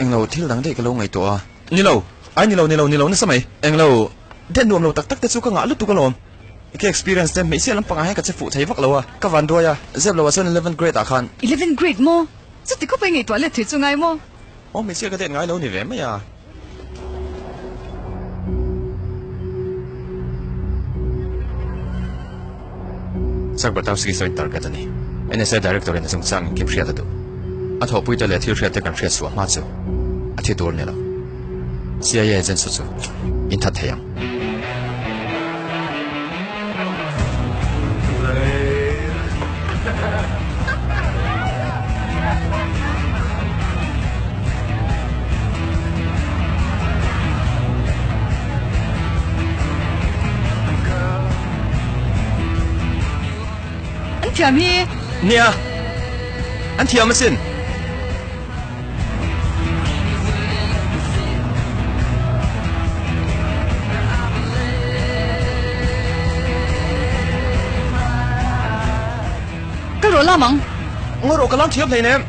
Englo thil dang daih ka lo ngaihtuah a. Ni lo, ai ni lo, ni lo, ni lo nasa mai. Englo, den nuam lo tak tak te chu ka ngah lutuk alawm. Ka experience te hmeichhia lampangah hian ka che fuh thei vak lo a, ka van duai a, zep lo ah chuan eleventh grade ah khan. Eleventh grade maw? Chuti khawp a i ngaihtuah let thei chu ngai maw? Aw hmeichhia ka det ngai lo ni ve mai a. Chuck Bartowski sawiin target a ni. NSA Director in a chungchang engkim hriat a duh. A thawhpuite leh thil hriatte kan hriat chhuah hma chu a thi tur ni lo. CIA agents chu in that thei ang. An thiam hi. Nia, an thiam asin. Ka rawh lam ang. Ngaw rawh ka lam thiam hleinem.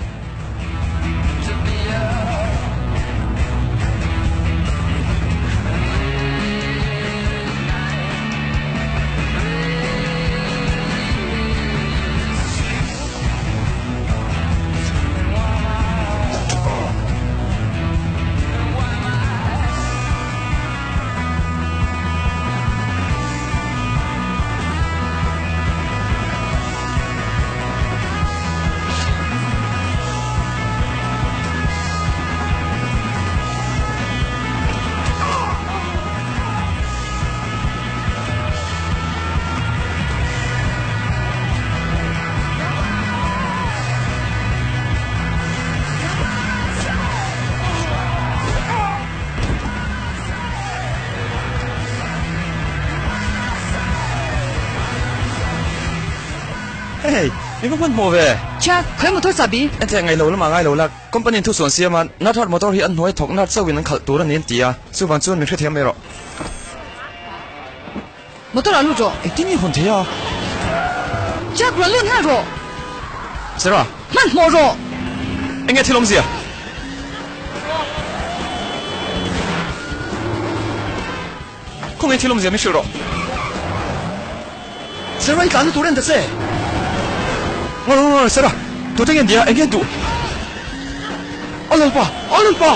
Hey, mi va hmanhmawh ve. Chuck, khawi motor chahbi? Enteh ngailo lamah ngailo la, company in thusuan siam a, Nathard motor hi an hnuai thawk nat chauhin an khalh tur a ni an ti a, chuvang chuan min hrethiam mai rawh. Motor ah lut rawh. Engtin nge hawn thei a? Jack rawn lut nghal rawh. Sarah. Hmanhmawh rawh. Enge thil awmzia? Khawnge thil awmzia min hrilh rawh. Sarah i tlanna tur en ta che. Ngawr ngawr ngawr Sarah, tute nge an tia? Enge an duh? A lalpa! A lalpa!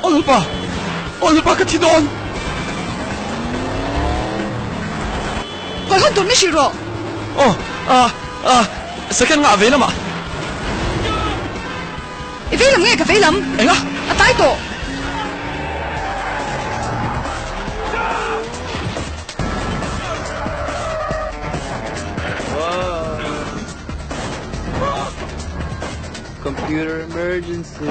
A lalpa! A lalpa ka thi dawn! Hawi hawn tur min hrilh rawh! Aw, ah, ah, second nga a vei lamah. I vei lam nge ka vei lam? Enga? A tai tawh! Computer emergency.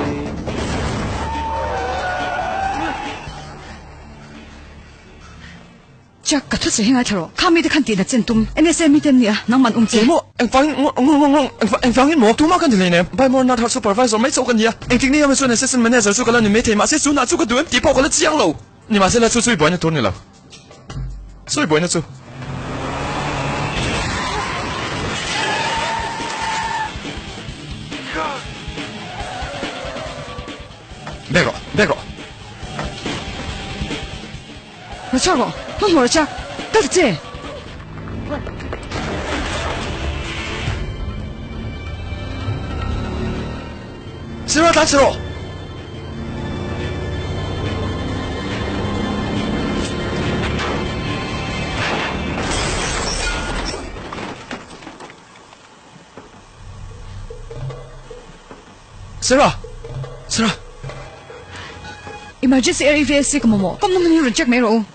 Chuck, ka thu che hi ngaithla rawh. Kha mite khan tihna chen tum. NSA mite an nia, nangman um che. Emaw, engvangin, engvangin maw? Tumah ka ni hleinem. By more not her supervisor mai chauh ka nia. Engtik ni emaw chuan assistant manager chu ka la ni maithei, mahse chunah chu ka duh em tih pawh ka la chiang lo. Nimahsela chu chu i buaina tur ni lo. Sawi buaina chu. Bek rawh, bek rawh. Raw chhuak rawh, hmanhmawh rawh chak, kal ta che. Sir, tlan chhe rawh. Sarah! Sarah! Emergency air EVAC ka mamawh. Kawm nawm hi rawn check mai rawh u.